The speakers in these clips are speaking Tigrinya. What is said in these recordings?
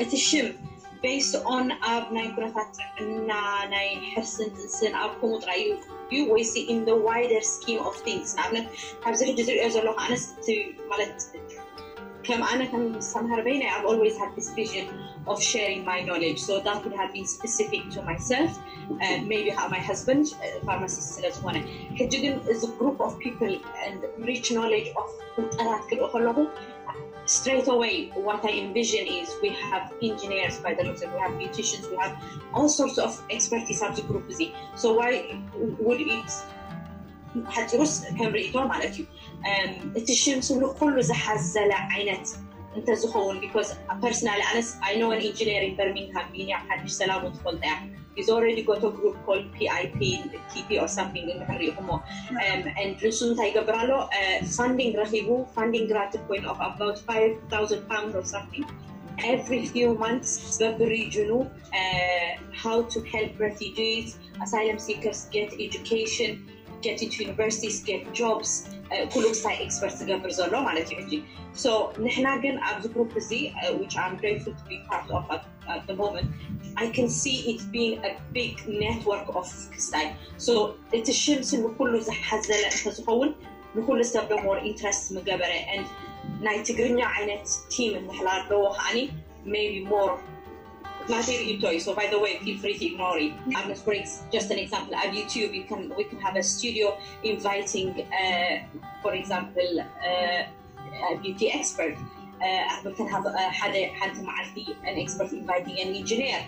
እቲ ሽም based on ኣብ ናይ ኩነታት ጥዕና ናይ ሕርስን ጥንስን ኣብ ከምኡ ጥራይ እዩ እዩ ወይሲ in the wider scheme of things? ንኣብነት ኣብዚ ሕጂ ዝሪኦ ዘለኹ ኣነስ እቲ ማለት ከም ኣነ ከም ዝተምሃረ በይነ I've always had this vision of sharing my knowledge, so that would have been specific to myself, uh, maybe ከዓ my husband, uh, pharmacist ስለ ዝኾነ። ሕጂ ግን እዚ group of people and rich knowledge of ፍልጠታት ክርኢ ከለኹ straight away what I envision is we have engineers, by the looks of it, we have beauticians, we have all sorts of expertise ኣብዚ group እዚ. So why would it ሓፂሩስ ከም ርእይቶ ማለት እዩ። እቲ ሽም ስም ንኩሉ ዝሓዘለ ዓይነት እንተዝኸውን፣ because personally ኣነስ I know an engineer in Birmingham, ቢንያም ሓድሽ ሰላም ትፈልጣ እያ። He's already got a group called P I P, P I P or something, እንድሕር ሪኢኹሞ። And ንሱ እንታይ ይገብር ኣሎ? Funding ረኺቡ፣ funding grant point of about five thousand pounds or something every few months በብሪጅኑ, how to help refugees, asylum seekers get education, get into universities, get jobs, ኩሉ ክሳይ expert ዝገብር ዘሎ ማለት እዩ ሕጂ። So ንሕና ግን ኣብዚ group እዚ, which I'm grateful to be part of at, at the moment, I can see it being a big network of ክስታይ። So እቲ ሽም ስም ኩሉ ዝሓዘለ እንተዝኸውን ንኩሉ ሰብ ዶ more interest ምገበረ። And ናይ ትግርኛ ዓይነት team እንድሕር ኣለዎ ከዓኒ maybe more ናተይ ርእይቶ እዩ። So by the way, feel free to ignore it. I'm just, for ex- just an example, ኣብ YouTube you can, we can have a studio inviting, uh, for example, uh, a beauty expert. Uh, we can have, uh, ሓደ ሓንቲ መዓልቲ an expert inviting an engineer,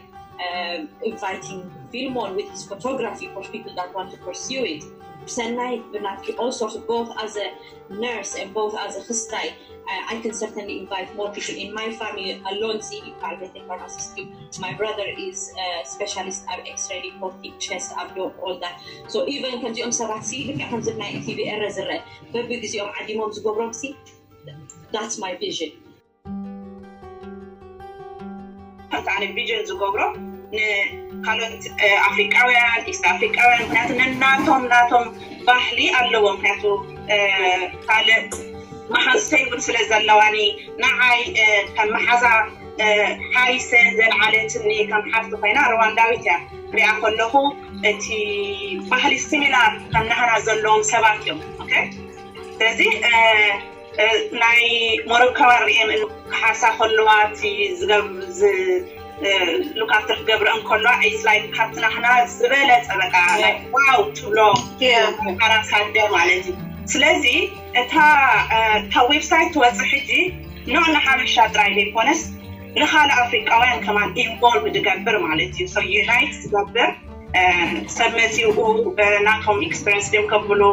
um, inviting Filmon with his photography for people that want to pursue it. ብሰናይ ብናትኪ all sorts, both as a nurse and both as a ክስታይ. Uh, I can certainly invite more people in my family. Alonzi ይባሃል ቤተይ ፋርማሲስት እዩ። My brother is a specialist ኣብ X-ray reporting, chest, abdo, all that. So even ከምዚኦም ሰባት ሲ ልክዕ ከምዚ ናይ ቲቪ ኤረ ዝረአ በብግዜኦም ዓዲሞም ዝገብሮም ሲ that's my vision. ከምቲ ኣነ ቪዥን ዝገብሮ ንካልኦት ኣፍሪቃውያን፣ ኢስት ኣፍሪቃውያን፣ ምክንያቱ ነናቶም ናቶም ባህሊ ኣለዎም። ምክንያቱ ካልእ መሓዙተይ እውን ስለ ዘለዋኒ ንዓይ ከም መሓዛ ሓይሰ ዘልዓለትኒ ከም ሓፍቲ ኮይና ሩዋንዳዊት እያ ሪኣ ከለኹ እቲ ባህሊ ሲሚላር ከም ናህና ዘለዎም ሰባት እዮም። ስለዚ ናይ ሞሮካዋ ሪኤን ክሓሳ ከለዋ እቲ ሉካፍተር ክገብረን ከለዋ ኢስ ላይክ ካብቲ ናሕና ዝበለፀ በቃ ዋው ትብሎ ሓራሳደ ማለት እዩ። ስለዚ እታ እታ ዌብሳይት ትወፅእ ሕጂ ኖ ንሓበሻ ጥራይ ዘይኮነስ ንካልእ ኣፍሪቃውያን ከማን ኢንቮልቭ ዝገብር ማለት እዩ። ዩናይት ዝገብር ሰብ መፂኡ ናቶም ኤክስፐሪንስ ድም ከብሉ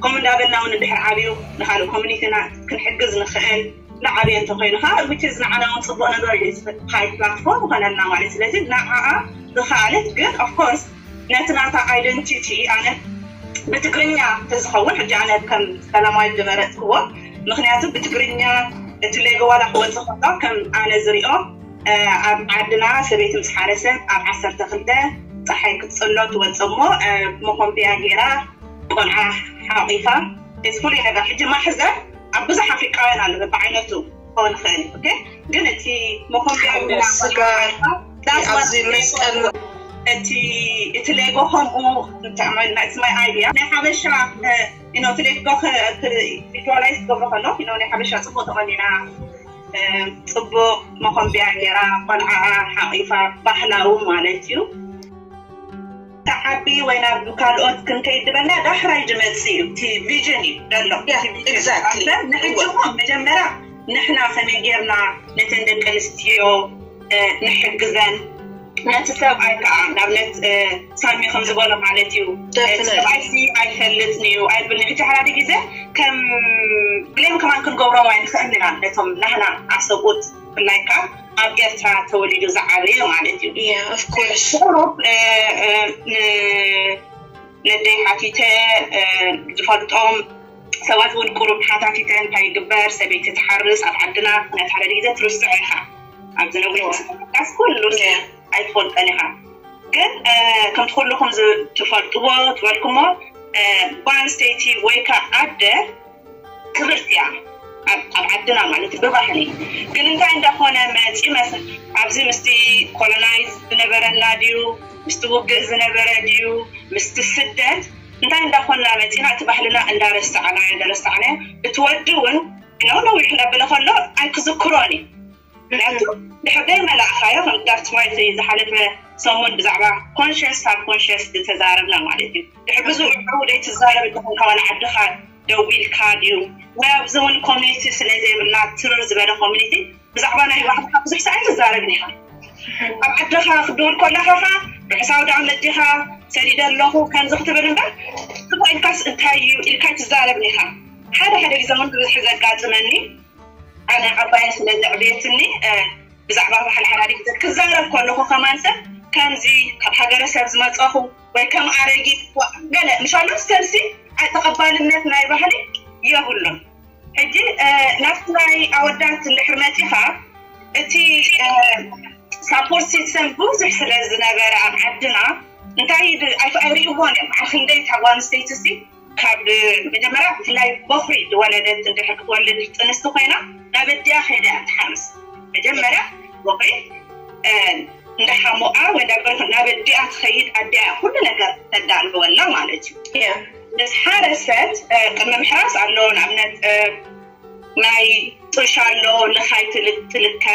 ከምኡ እንዳበልና እውን እንድሕር ዓብዩ ንካልእ ኮሚኒቲና ክንሕግዝ ንኽእል ንዓብየ እንተኮይኑ ከዓ which is ንዓና እውን ፅቡቅ ነገር እዩ። ታይ ፕላትፎርም ይኮነልና ማለት ስለዚ ንዓኣ ዝኸኣለት ግን ኦፍኮርስ ነቲ ናታ ኣይደንቲቲ ኣነ ብትግርኛ ተዝኸውን ሕጂ ኣነ ከም ሰላማዊት ዝመረፅክዎ ምክንያቱ ብትግርኛ እቲ ሌጎ ዋላ ክወፅእ ከሎ ከም ኣነ ዝሪኦ ኣብ ዓድና ሰበይቲ ምስ ሓረሰት ኣብ ዓሰርተ ክልተ ፀሓይ ክትፅሎ ትወፅእ እሞ መኾንብያ ገይራ ቆልዓ ሓቂፋ እዚ ፍሉይ ነገር ሕጂ ማሕዘር ኣብ ብዙሕ ኣፍሪቃውያን ኣሎ በብዓይነቱ ክኸውን ይኽእል ግን እቲ መኾንብያ ስጋር ኣብዚ መስቀል እቲ እቲ ሌጎ ከምኡ ንተዕመልና it's my idea ናይ ሓበሻ you know ትሌት ዶ ቪዥዋላይዝ ክገብሮ ከሎ you know ናይ ሓበሻ ፅቡቅ ተቆኒና ፅቡቅ መኮንቢያ ገይራ ቆልዓኣ ሓቂፋ ባህላዊ ማለት እዩ። ተዓቢ ወይ ናብ ካልኦት ክንከይድ ዝበልና ዳሕራይ ዝመፅእ እዩ እቲ ቪዥን እዩ ዘሎ። ንሕጂ እሞ መጀመርያ ንሕና ከመይ ጌርና ነተን ደቂ ኣንስትዮ ንሕግዘን ነቲ ሰብኣይ ከዓ ንኣብነት ሳሚ ከም ዝበሎ ማለት እዩ ሰብኣይ ሲ ኣይፈልጥን እዩ ኣይብልን ሕጂ ሓደ ግዜ ከም ብሌም ከማን ክንገብሮም ኣይንኽእልን ኢና ነቶም ናህና ዓሰብኡት ብፍላይ ከዓ ኣብ ኤርትራ ተወሊዱ ዝዓበየ ማለት እዩ ቁሩብ ነደይ ሓቲተ ዝፈልጦም ሰባት እውን ቁሩብ ሓታቲተ እንታይ ይግበር ሰበይቲ ትሓርስ ኣብ ዓድና ምክንያት ሓደ ግዜ ትርስዖ ኢኻ ኣብዚ ነዊሕ ዳስ ኩሉ ኣይትፈልጠን ኢኻ ግን ከምቲ ኩልኹም ትፈልጥዎ ትበልኩሞ ጓል ኣንስተይቲ ወይ ከዓ ኣደ ክብርቲ እያ ኣብ ዓድና ማለት ብባህሊ ግን እንታይ እንዳኾነ መፂ መስ ኣብዚ ምስቲ ኮሎናይዝ ዝነበረና ድዩ ምስቲ ውግእ ዝነበረ ድዩ ምስቲ ስደት እንታይ እንዳኾና መፂና እቲ ባህልና እንዳረሳዕና እንዳረሳዕና እቲ ወዲ እውን ነው ነዊሕ እንዳበለ ከሎ ኣይክዝክሮን እዩ ምክንያቱ ድሕር ደይ መላእኻዮ ከም ዳርትዋይት ዝሓለፈ ሰሙን ብዛዕባ ኮንሽስ ሳብ ኮንሽስ ዝተዛረብና ማለት እዩ ድሕር ብዙ ደይ ትዛረብ እንደኾንካ ዋላ ዓድኻ ደዊልካ ድዩ ወይ ኣብዚ እውን ኮሚኒቲ ስለ ዘይብልና ትርር ዝበለ ኮሚኒቲ ብዛዕባ ናይ ባህልካ ብዙሕ ሰዓት ትዛረብ ዲኻ ኣብ ዓድኻ ክድውል ከለኻ ካ ርሑስ ኣውደ ዓመት ዲኻ ሰዲደ ኣለኹ ከምዚ ክትብል እምበር ስቕ ኢልካስ እንታይ እዩ ኢልካ ትዛረብ ዲኻ ሓደ ሓደ ግዜ እውን ብብዝሒ ዘጋጥመኒ ኣነ ዓባየ ስለ ዘዕብየትኒ ብዛዕባ ባህሊ ሓዳሪት ክዛረብ ከለኹ ከማን ሰብ ከምዚ ካብ ሃገረሰብ ዝመፀኹ ወይ ከም ኣረጊት ገለ ምሻሎ ሰብሲ ተቐባልነት ናይ ባህሊ የብሉን ሕጂ ናብቲ ናይ ኣወዳት እንድሕር መፂኻ እቲ ሳፖርት ሲስተም ብዙሕ ስለ ዝነበረ ኣብ ዓድና እንታይ ኣይርእይዎን እዮም ዓኽንደይ ታጓ ኣንስተይቲ ሲ ካብ መጀመርያ ብፍላይ ቦኽሪ ዝወለደት እንድሕር ክትወልድ ጥንስቲ ኮይና ናብ ኣዲኣ ከይዳ እያ ትሓርስ መጀመርያ ቦኽሪ እንዳሓሞኣ ወይ እንዳበረቱ ናብ ኣዲኣ ትኸይድ ኣዲኣ ኩሉ ነገር ተዳልወላ ማለት እዩ ምስ ሓረሰት ቅድሚ ምሕራስ ኣሎ ንኣብነት ናይ ጡሽ ኣሎ ልኻይ ትልከ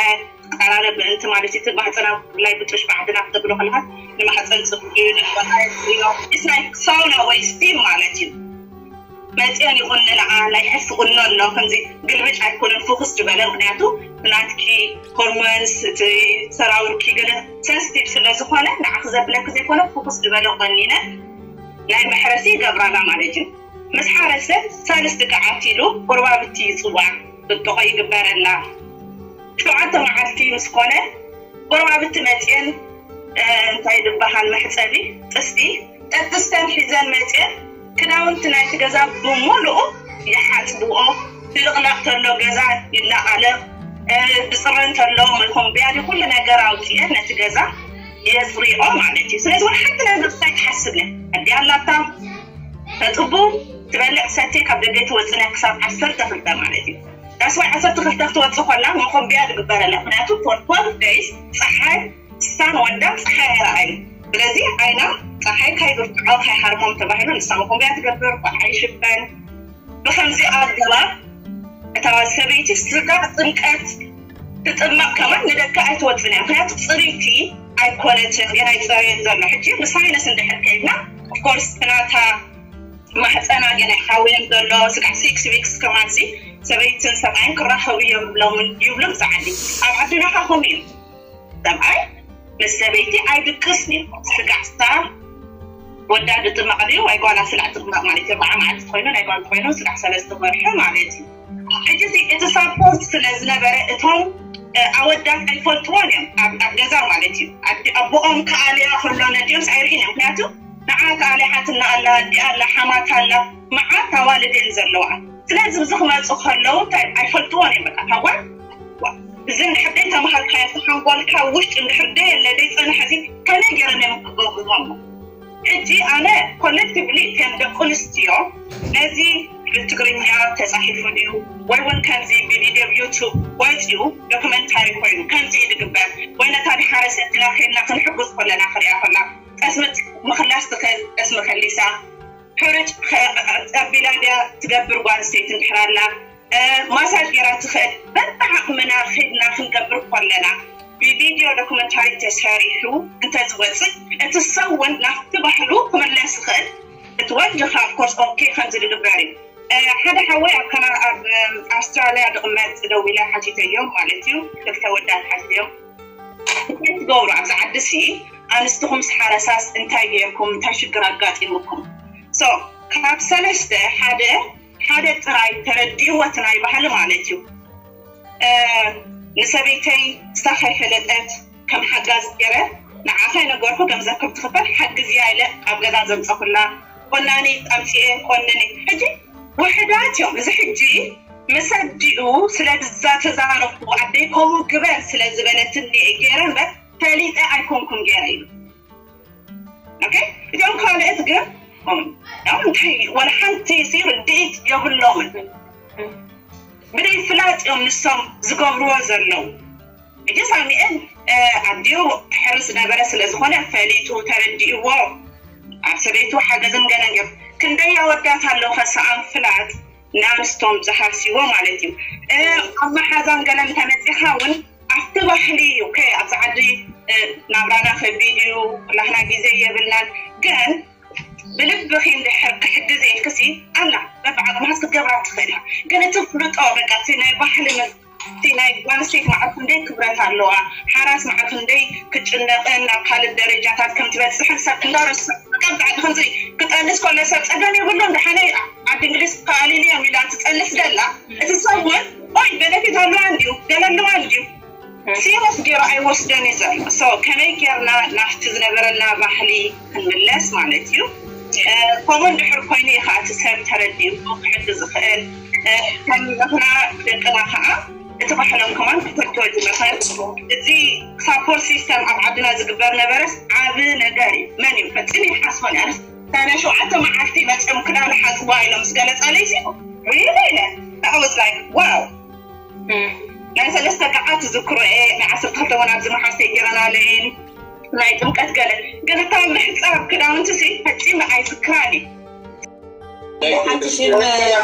ቀራረብ ምእንቲ ማለት እቲ ማህፀና ብፍላይ ብጡሽ ባዕድና ክተብሎ ከለካ ንማህፀን ፅቡቅ እዩ ንቆልዓ የፅርዮ it's like ሳውና ወይ ስቲም ማለት እዩ መፅአን ይቁንንኣ ናይ ሕፍ ቁኖ ኣሎ ከምዚ ግልብጭ ኣይኮነን ፎክስ ዝበለ ምክንያቱ ናትኪ ሆርሞንስ እቲ ሰራውርኪ ገለ ሰንስቲቭ ስለ ዝኾነ ንዓኺ ዘብለኪ ዘይኮነ ፎክስ ዝበለ ቆኒነ ናይ መሕረሲ ይገብራላ ማለት እዩ ምስ ሓደ ሰብ ሳልስቲ ከዓት ኢሉ ጎረባብቲ ይፅዋዕ ጥጥቆ ይግበረላ ሸውዓተ መዓልቲ ምስ ኮነ ጎረባብቲ መፅየን እንታይ ዝበሃል መሕፀቢ ጥስቲ ጠጥስተን ሒዘን መፅየን ክዳውንቲ ናይቲ ገዛ ብምሉኡ ይሓፅብኦ ትልቕለቕ ተሎ ገዛ ይለቓለቕ ብፅረ እንተሎ መኮምብያ ኩሉ ነገር ኣውፅኤን ነቲ ገዛ የፅሪኦ ማለት እዩ ስለዚ ወላ ሓንቲ ነገር እንታይ ትሓስብ እያ ኣዲኣ ኣላታ ተጥቡ ትበልዕ ትሰቲ ካብ ደገ ትወፅነ ክሳብ ዓሰርተ ክልተ ማለት እዩ ዳስዋይ ዓሰርተ ክልተ ክትወፅእ ከላ መኾንብያ ዝግበረላ ምክንያቱ for twelve days ፀሓይ እሳን ወዳ ፀሓይ ኣይረኣዩ ስለዚ ዓይና ፀሓይ ካይብርትዖ ካይሃርሞም ተባሂሉ ንሳ መኾንብያ ትገብር ቆልዓ ይሽፈን ብከምዚ ኣገባብ እታ ሰበይቲ ስጋ ጥምቀት ትጥመቕ ከማን ንደቂ ኣይትወፅን እያ ምክንያቱ ፅርይቲ ኣይኮነትን ገና ይፀረየን ዘሎ ሕጂ ብሳይነስ እንድሕር ከይድና ኦፍኮርስ ናታ ማሕፀና ገና ይሓወየን ዘሎ ስጋዕ ሲክስ ዊክስ ከማን ሲ ሰበይትን ሰብኣይን ክራኸቡ እዮም ብሎምን ይብሉ ብዛዕሊ ኣብ ዓድና ካ ከምኡ እዩ ሰብኣይ ምስ ሰበይቲ ኣይድቅስ እዩ ስጋዕ ስታ ወዳ ዝጥመቕ ድዩ ወይ ጓላ ስላዕ ትጥመቕ ማለት እዩ በዓ መዓልቲ ኮይኑ ናይ ጓል ኮይኑ ስጋዕ ሰለስተ ወርሒ ማለት እዩ ሕጂ እቲ ሳፖርት ስለ ዝነበረ እቶም ኣወዳት ኣይፈልጥዎን እዮም ኣብ ገዛ ማለት እዩ ኣቦኦም ከኣልያ ከሎ ነዲኦስ ኣይርእን እዮም ምክንያቱ ንዓ ከኣልያ ሓትና ኣላ ኣዲኣ ኣላ ሓማት ኣላ መዓት ኣዋልድ እየን ዘለዋ ስለዚ እዚ ክመፁ ከለዉ እንታይ ኣይፈልጥዎን እዮም በቃ ታጓል እዚ እንድሕር ደይ ተምሃርካዮ ተሓንጎልካ ውሽጢ እንድሕር ደይ የለ ደይ ፀንሐ እዚ ከመይ ገይረን እዮም ክገብርዎም ሕጂ ኣነ ኮሌክቲቭሊ ከም ደቂ ኣንስትዮ ነዚ ብትግርኛ ተፃሒፉ ድዩ ወይ እውን ከምዚ ብቪድዮ ዩቱብ ወፂኡ ዶክመንታሪ ኮይኑ ከምዚ እዩ ዝግበር ወይ ነታ ድሓረሰትና ከድና ክንሕግዝ ከለና ክሪኣ ከላ ጠስሚ ምክላስ ትኽእል ጠስሚ ከሊሳ ሕርጭ ኣቢላ ድያ ትገብር ጓል ኣንስተይቲ እንድሕር ኣላ ማሳጅ ገይራ ትኽእል በብዓቕምና ኸድና ክንገብር ከለና ብቪድዮ ዶኩመንታሪ ተሰሪሑ እንተዝወፅእ እቲ ሰብ እውን ናብቲ ባህሉ ክምለስ ይኽእል እቲ ወዲ ከዓ ኦፍኮርስ ኦኬ ከምዚ ዝግበር እዩ ሓደ ሓወይ ኣብ ከና ኣብ ኣውስትራልያ ዝቕመጥ ደዊለ ሓቲተዮም ማለት እዩ ክልተ ወዳት ሓቲተዮም እንታይ ትገብሩ ኣብዚ ዓዲ ሲ ኣንስትኹም ምስ ሓረሳስ እንታይ ገይርኩም እንታይ ሽግር ኣጋጢሙኩም ካብ ሰለስተ ሓደ ሓደ ጥራይ ተረዲእዎ እቲ ናይ ባህሊ ማለት እዩ ንሰበይተይ ስታ ከይፈለጠት ከም ሓጋዝ ገይረ ንዓኻ ይነገርኩ ገንዘብ ከም ትኽፈል ሓግዝያ ኢለ ኣብ ገዛ ዘምፀኹላ ቆናኒ ኣምፅኤ ቆንኒ ሕጂ ውሕዳት እዮም እዚ ሕጂ ምስ ኣዲኡ ስለ ድዛ ተዛረብኩ ኣደይ ከምኡ ግበር ስለ ዝበለትኒ ገይረ እምበር ፈሊጠ ኣይኮንኩን ገይረ ኢሉ እዚኦም ካልኦት ግን እንታይ ወላ ሓንቲ ሲ ርድኢት የብሎምን ብደይ ፍላጥ እዮም ንሶም ዝገብርዎ ዘለዉ። ሕጂ ሳሚኤል ኣዲኡ ተሕርስ ነበረ ስለ ዝኾነ ፈሊጡ ተረዲእዎ ኣብ ሰበይቱ ሓገዝን ገለን ገብ ክንደይ ኣወዳት ኣለዉ ከሰኣም ፍላጥ ናንስቶም ዝሃስይዎ ማለት እዩ። ኣብ መሓዛን ገለን ተመፂኻ እውን ኣብቲ ባህሊ ኦኬ ኣብዚ ዓዲ ናብራና ከቢድ እዩ ኩላህና ግዜ የብልናን ግን ብልብኺ እንድሕር ክሕግዝ ኢልክሲ ኣላ በብዓቕምኻስ ክትገብራ ትኽእል ኢኻ። ግን እቲ ፍልጦ በቃ እቲ ናይ ባህሊ እቲ ናይ ጓል ኣንስተይቲ ማዕረ ክንደይ ክብረት ኣለዋ፣ ሓራስ ማዕረ ክንደይ ክጭነቕን ናብ ካልእ ደረጃታት ከም ትበፅሕን ሰብ እንዳረስዕ በቃ ብዛዕባ ከምዚ ክጠልስ ከሎ ሰብ ፀገም የብሉን ደሓነይ ዓዲ እንግሊዝ ከኣሊሉ እዮም ኢላ ትፀልስ ደላ እቲ ሰብ እውን ኦይ በነፊት ኣለዋ እንድዩ ገለ ኣለዋ እንድዩ ሲሪየስ ገይሩ ኣይወስደን እዩ ዘሎ። So ከመይ ጌርና ናብቲ ዝነበረና ባህሊ ክንምለስ ማለት እዩ። ከምኡ እንድሕር ኮይኑ እዩ ከዓ እቲ ሰብ ተረዲኡ ክሕግዝ ዝኽእል። ከም ንሕና ደቅና ከዓ እቲ ባህሎም ከማን ክፈትዎ እዩ። ምክንያቱ እዚ ሳፖርት ሲስተም ኣብ ዓድና ዝግበር ነበረስ ዓቢ ነገር እዩ። መን እዩ ፈፂሙ ይሓስቦን እዩ። ኣነስ ታነ ሸውዓተ መዓልቲ መፅኦም ክዳን ሓፅዋ ኢሎም ምስ ገለፃለይ ሲ ሪሊ ኢለ I was like wow ናይ ሰለስተ ከዓ ትዝክሮ እየ ናይ ዓሰርተ ክልተ እውን ኣብዚ መሓዝተይ ጌረናለይን ናይ ጥምቀት ገለ ግን እታ ምሕፃብ ክዳውንቲ ሲ ፈፂመ ኣይዝክራን እዩ ሓንቲ ሽም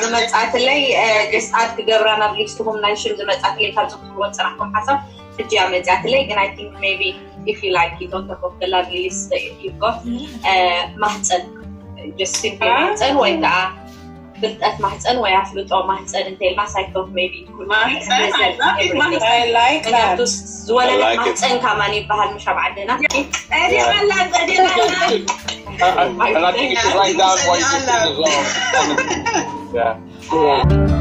ዝመፃትለይ ጀስት ኣድ ክገብራ ናብ ሊስትኹም ናይ ሽም ዝመፃትለይ ካብ ዝክትብዎ ፅናሕኩም ሓሳብ ሕጂ እያ መፅያትለይ ግን I think maybe if you like you don't talk of the lovely list that you've got ማህፀን just simply ማህፀን ወይ ከዓ ፍልጠት ማህፀን ወይ ኣፍልጦ ማህፀን እንተልና ሳይኮት maybe ማህፀን I love it ማህፀን I like that ምክንያቱ ዝወለደ ማህፀን ካማን ይበሃል ምሽ ኣብ ዓድና ጸዲቐላ ጸዲቐላ And I think you should write down what you think is wrong. Yeah.